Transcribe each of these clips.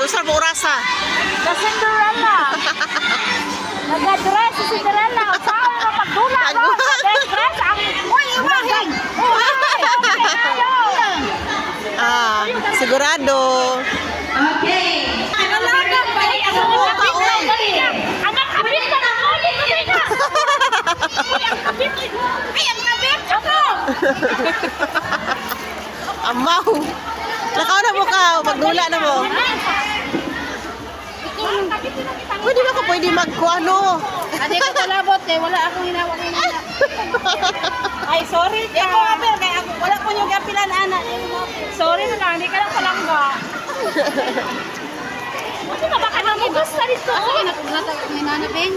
Unsa mo orasa? The Cinderella. Naga-dress si Cinderella. Saan mo pagdula ko? Dress ang... Uy, iwahin! Ah, sigurado. Okay. Sumuka, oy. Ang kabit na lang! Uy, ang kabit! Ay, ang kabit! Ako! Amaw. Nakaw na mo ka, pagdula na mo. Pwede ba ko pwede magkuano? Adi ko kalabot eh, wala akong hinawak hinawak. Ay, sorry ka. Ikaw, apel, kaya ako, wala ko yung gapilan, ana. Sorry na lang, hindi ka lang palangga. Ano ba baka nang gusto dito?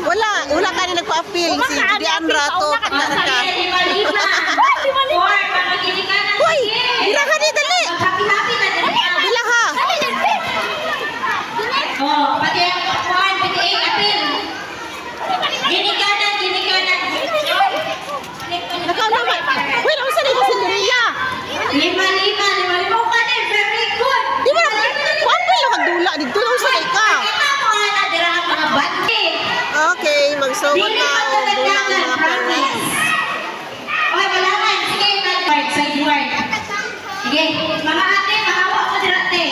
Wala, wala ka na nagpa-appeal si Judy Ann Rato. Takna na ka. Lima, lima. Lima, lima. Four, mga ginikanan. Hoy, bilaha ni dali. Happy-happy na din. Bilaha. Oh, pati ang kuan, pati ang apil. Ginikanan, ginikanan. Nakaw na ba? Wait, unsa ni Cinderella? Lima, lima, lima, lima. Oh, kanin, very good. Di ba kuan pa lang dula dito unsa kay ka? Kita mo ana dira ang mga bati. Okay, magsugod Dili na pa og dula ang talaga, mga parents. promise. Okay, wala na. Sige, side sideward. Sige, mga ate, mahawa ko dira te.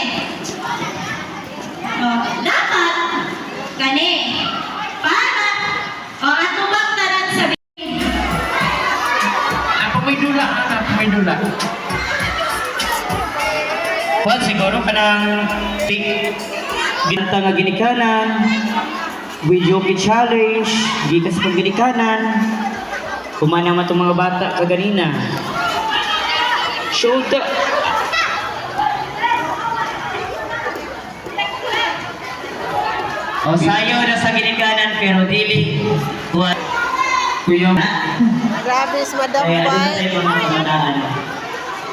Oh, dapat kani para oh, atubang tanan sa Ako may dula, anak, may dula. Well, siguro kanang pick ginta nga ginikanan, video challenge, gikas pag ginikanan. Kumana man tong mga bata kaganina. Shoulder. O sayo na sa ginikanan pero dili kuha. Kuya, Grabe si Madam Kaya doon Pai. tayo mga kabataan.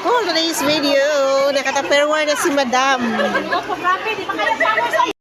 For today's video, nakataperwar na si Madam. Grabe, di ba kaya sa